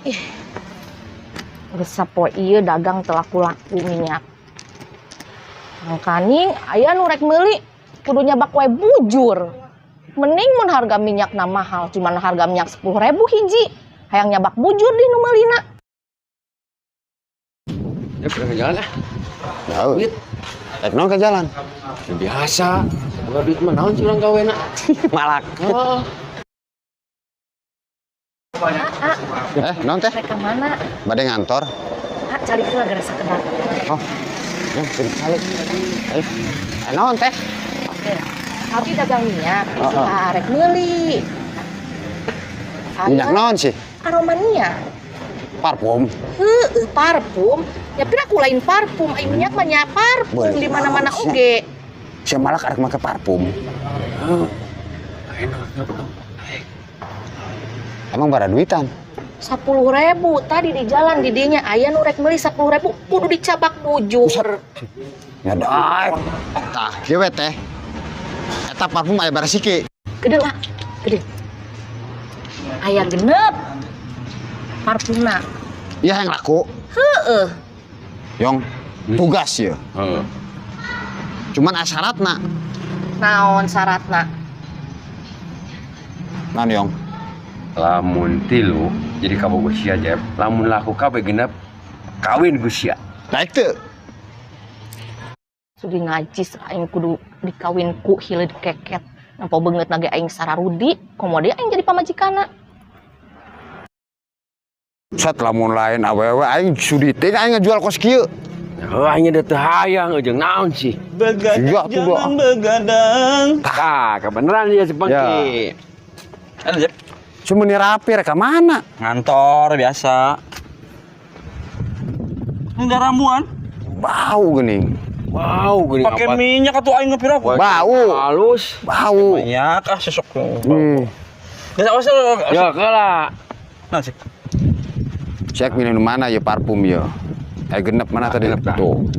Ih. Geus sapoe ieu dagang teu laku-laku minyak. Mangkaning aya nu rek meuli kudu nyabak wae bujur. Mending mun harga minyakna mahal, cuman harga minyak 10.000 hiji. Hayang nyabak bujur di nu meulina. Ya, pernah ke jalan ah. Tahu. Rek naon ke jalan? Ya, biasa. Boga duit mah naon sih urang gawena. Malak. Oh. Eh, naon teh? Rek ka mana? Bade ngantor. Ah, calik heula geura sakedap. Oh. Ya, sini calik. Eh, naon teh? Oke. Abi dagang minyak, Oh, oh. suka rek meuli. Minyak naon sih? Aromania. Parfum. Heueuh, parfum. Ya pira aku lain parfum, ai minyak mah nya parfum Boleh. di mana-mana oge. Sia malak arek make parfum. Enak. Emang bara duitan? 10.000 tadi di jalan di dinya aya nu rek meuli 10.000 kudu dicabak bujur. Ya daek. Tah, kieu we teh. Eta parfum aya bara siki. Gede lah, gede. Aya genep parfumna. Iya yang laku. Heeh. Yong, tugas ya. Heeh. Cuman aya syaratna. Naon syaratna? Naon, Yong? Lamun tilu jadi kabogoh sia, Jep. Lamun laku kabeh genep kawin ku sia. Daek teu? Sudi ngajis aing kudu dikawin ku hileud keket. Nampa beungeut ge aing sararudi, komo deui aing jadi pamajikanna. Sat lamun lain awewe aing sudi teh aing ngajual kos kieu. Heuh, aing teu hayang jeung naon sih. Begadang, Iya, tuh, doa. jangan begadang. Tah, kebenaran dia si Pengki. Ada, Jep? Cuma nih rapi rek ka mana? Ngantor biasa. Enggak ramuan. Bau geuning. Wow, geuning Pakai apa? minyak atau aing ngepir aku. Bau. Halus. Bau. Minyak ah sesok. Ya, awas. Ya, kela. Nah, sih. Cek milih nu mana ya parfum ya. Eh, genep mana tadi? Genep, dah. Tuh.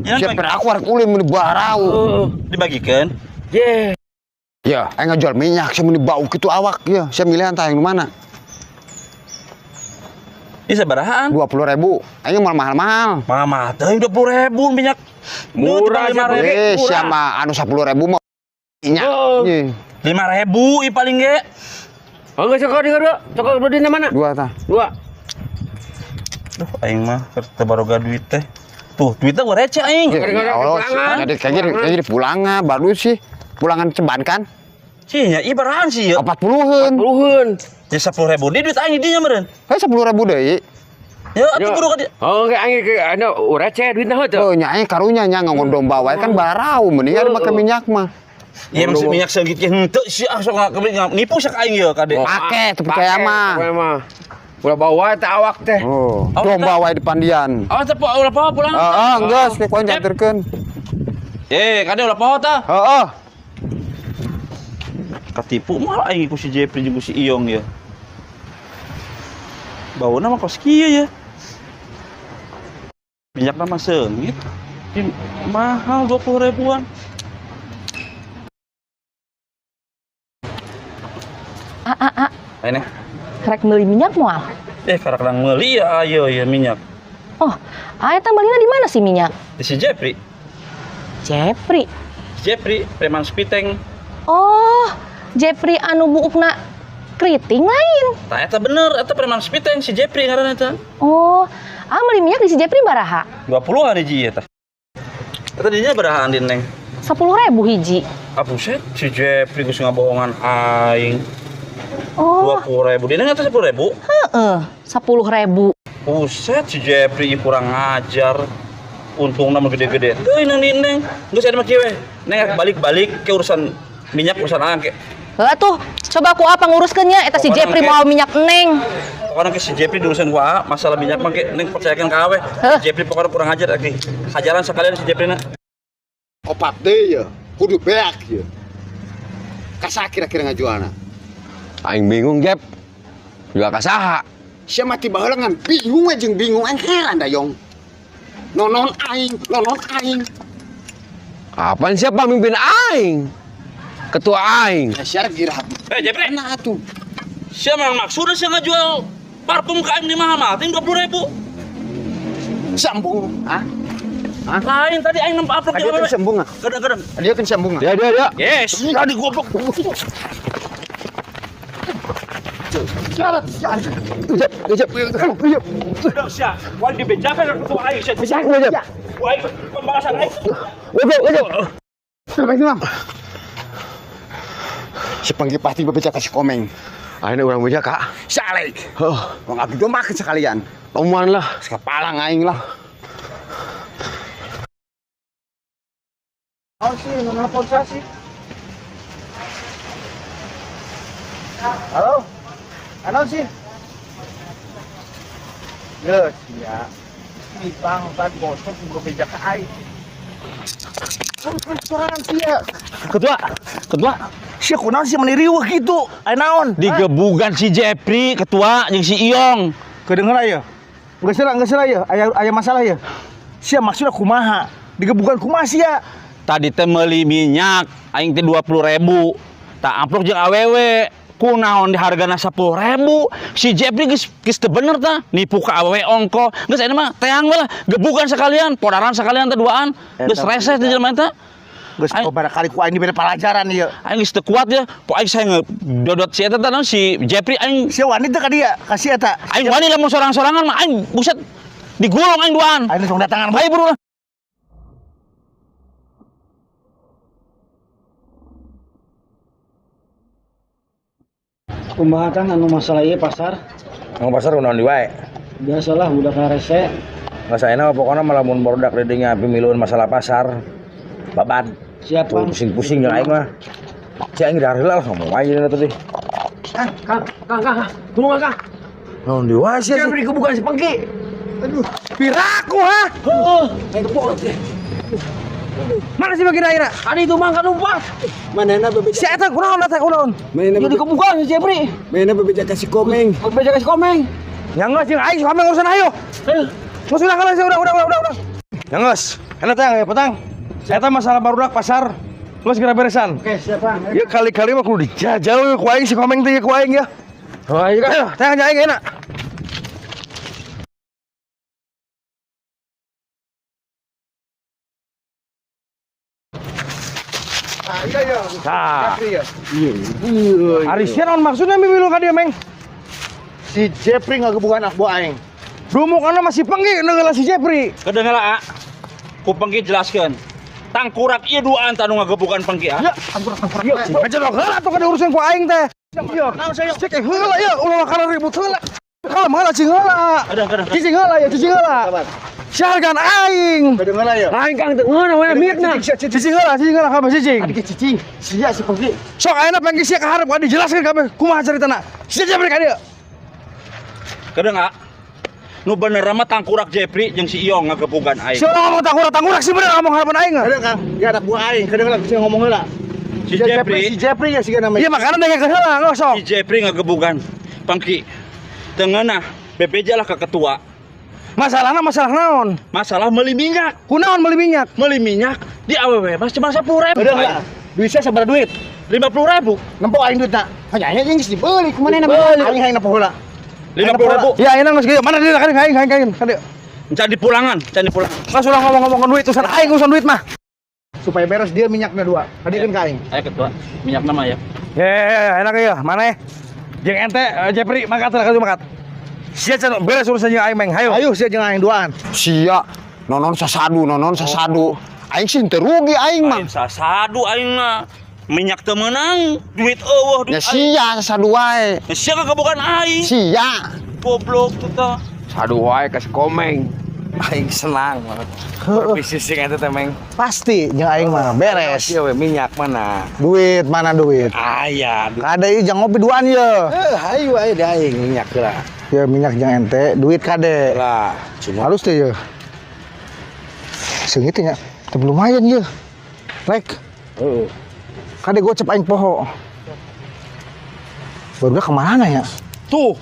Ya, Siap aku arek ulin meuni barau. Heeh. Dibagikan. Ye. Ya, aing ngajual minyak sia meuni bau kitu awak ya. Sia milihan tah yang nu mana? Ini sabarahaan? 20.000. Aing mau mahal-mahal. Mama, teh 20.000 minyak. Murah, lima siapa? ribu. Eh, murah. sia mah anu 10.000 mah minyak. Heeh. Ih, 5.000 i paling ge. Oh, enggak cokot dua. Cokot dua di mana? Dua tah. Dua. Duh, aing mah keur teu baroga duit teh. Tuh, duitnya gua receh aing. Ya, Gara-gara Allah, kepulangan. jadi kayaknya kayaknya di pulangan baru sih. Pulangan ceban kan? Sih, nya i barahan sih ya. 40-an. Puluhan. Ya 10.000 di duit aing di dinya meureun. Eh, 10.000 deui. Ya atuh buru ka dieu. Oh, kayak aing ke anu receh duitna heuh teu. Oh, nya aing karunya nya nganggo domba wae kan barau mending ari make minyak mah. Ya maksud minyak seungit ge henteu sih ah sok nipu sak aing ye kade. Oh, Pake, teu percaya mah. Pake mah. Ulah bawa teh awak teh. Oh, Oh, domba wae di pandian. Awas teh ulah poho pulang. Heeh, geus ku aing dianterkeun. Eh, kade ulah poho tah. Heeh. Katipu malah aing ku si Jepri jeung ku si Iyong ya. Bauna mah kos kieu ya. Minyakna mah seungit. Ini mahal 20 ribuan. Ah, ah, ah, Ini. Rek meuli minyak moal? Eh, karak meuli ya ayo ya minyak. Oh, ah eta meulina di mana sih minyak? Di si Jepri. Jepri. Jepri, preman spiteng. Oh, Jepri anu buukna keriting lain. Tah eta bener, eta preman spiteng si Jepri ngaranna eta. Oh, ah meuli minyak di si Jepri baraha? 20-an hiji eta. Eta dinya barahaan di Neng? 10.000 hiji. Ah buset, si Jepri geus ngabohongan aing. Oh, 20.000. Di Neng eta 10.000? Heeh, 10.000. Buset, si Jepri kurang ngajar. Untungna mah gede-gede. Teuing nang di Neng. Geus eta mah kieu we. Neng balik-balik ke urusan minyak urusan aing ke. Heuh tuh, coba ku apa nguruskeun nya eta si Pokoknya Jepri ke- mau minyak Neng. Pokoknya ke si Jepri diurusan ku Aa, masalah minyak mah ke Neng percayakan ka awe. Heuh. Si Jepri pokoknya kurang ajar lagi. Hajaran sekalian si Jepri na. Opat deui ya, kudu beak ya. Kasa kira-kira ngajualna? Aing bingung, Jep. Juga kasaha. Sia mati baheula ngan bingung we jeung bingung aing heran da Yong. Nonon aing, nonon aing. Kapan siapa mimpin aing? Ketua aing. Ya sia geura. Eh, Jepri, Mana atuh? siapa yang maksudnya sih ngajual Parfum ka aing di mahal-mahal teh 20.000. Sambung, ah? Lain tadi aing nempo amplop Dia kan sambung ah. Kadang-kadang. Dia kan sambung ah. Dia. Yes. Tadi goblok. Ujep. Udah sia. Wal dibejakan ketua aing sia. Ujep. Aing pembalasan aing. Ujep. Sampai itu, Mang. Si Pengki pasti bebeja kasih komeng. Ayeuna urang beja, Kak. Salek. Heuh, Mau ngadu domba sekalian. omongan lah. Sekepalang aing lah. Oh sih, nelfon saya sih. Halo, halo sih. Geus ya. Si Bang tan bosok bebeja ka aing. Sorangan sia. Ketua. Sia kunaon sia meuni riweuh kitu? Aya naon? Digebugan si Jepri, ketua jeung si Iong. Kedengeran ya? Geus heula ya. Aya masalah ya. Sia maksudna kumaha? Digebugan kumaha sia? Tadi teh meuli minyak aing teh 20.000. Tak amplop jeung awewe. Kunaon di hargana 10.000. Si Jepri geus teu bener tah, nipu ka awewe ongko. Geus ayeuna mah teang we lah, gebugan sekalian, podaran sekalian teh duaan. Geus reseh teh jelema eta. Geus barangkali ku aing dibere pelajaran ieu. Aing geus teu kuat ya. Po aing saya ngedodot si eta teh si Jepri aing. Sia wani teu ka dia, ka si eta. Aing wani lamun sorang-sorangan mah aing buset digulung aing duaan. Aing langsung datangan. Ayo buru lah. Kumaha Kang anu masalah ieu pasar? Anu pasar kunaon di wae? Biasalah budak rese. Nggak saena mah pokona mah lamun barudak di dinya pemiluan masalah pasar. Babad. Siap, Kang. Pusing-pusing jeung aing mah. Cek aing dahar heula lah ngomong wae jeung eta teh. Kang, tolong Kang. Naon di wae sia? Siapa dikebukan si Pengki? Aduh, piraku ha? Heeh. Mana sih bagian ayeuna? Adi itu mah kan numpas. Manehna bebeja. Si eta kunaon eta kunaon? Manehna Jadi kebukan si Jepri. Manehna bebeja kasih komeng. Bebeja kasih komeng. Yang geus jeung aing komeng urusan ayo. Ayo. Geus udah kalau udah. Yang geus. Enak teh ya petang. Eta masalah barudak pasar. Lu segera beresan. Oke, siap Kang. Ya kali-kali mah kudu dijajal ku aing si komeng teh ku aing ya. Oh, ayo ayo, teh aing enak. Nah. Iya. Ari sia naon maksudna mimilu ka dieu, Meng? Si Jepri ngagebugan anak buah aing. Dumukana masih Pengki neungeula si Jepri. Kedengeran A. Ku Pengki jelaskeun. Tangkurak ieu duaan tanu ngagebugan Pengki ah. Ya, tangkurak. Yuk, aja heula atuh kana urusan ku aing teh. Yo, cek heula ya, ulah kana ribut heula. Kalem heula cing heula. Kadang-kadang. Cicing heula ya, cicing heula. Siarkan aing. Kedengeran ya? Lain Kang teu ngeunah we mietna. Cicing heula kabeh cicing. Adik cicing, sia si Pengki. Sok ayeuna Pengki sia ka hareup dijelaskeun kabeh kumaha caritana. Sia Jepri ka dieu. Kadang A. Nu bener mah tangkurak Jepri jeung si Iong ngagebugan aing. Sia ngomong tangkurak sih bener ngomong harapan aing. Kadang Kang, dia anak buah aing. Kedengeran sia ngomong heula. Si Jepri, si Jepri ya siga namanya. Iya makana dengekeun heula geus sok. Si Jepri ngagebugan Pengki. Teu ngeunah, bebeja lah ke ketua. Masalahna masalah naon? Masalah meuli minyak. Kunaon meuli minyak? Meuli minyak di awewe mas cuma 10.000. Kedengeran. Duit sia sabaraha duit? 50.000. Nempo aing duitna. Hanya jeung geus dibeli kumanehna. Aing hayang nempo heula. 50.000. Ya ayeuna geus kieu. Mana dia kan aing aing ka dieu. Can dipulangan, can dipulangan. Geus ulah ngomong-ngomong duit urusan aing urusan duit mah. Supaya beres dia minyaknya dua. Hadikeun ka aing. Ayo ketua, minyak nama ya. Ya, enak ya. Mana ya? Jeung ente Jepri mangkat lah ka mangkat. Sia can beres urusan jeung aing Meng. Hayo. Ayo sia jeung aing duaan. Sia nonon sasadu, nonon sasadu. Aing sih teu rugi aing mah. Aing sasadu aing mah. Minyak teu meunang, duit eueuh duit Ya sia sasadu wae. aing. Sia kagebugan aing. Sia. Goblok tuh tah. Sadu wae kasih komeng. Aing senang banget. Bisnis jeung ente teh Meng. Pasti jeung aing mah beres. Iya we minyak mana? Duit mana duit? Aya. Kade ieu jang ngopi duaan ye. Hayu aya di aing minyak heula. Ya minyak jeung ente, duit kade. Lah, cuma Halus teh ye. Seungit nya, teu lumayan ye. Rek. Heeh. Kade gocep aing poho. Barudak kemana ya? Tuh,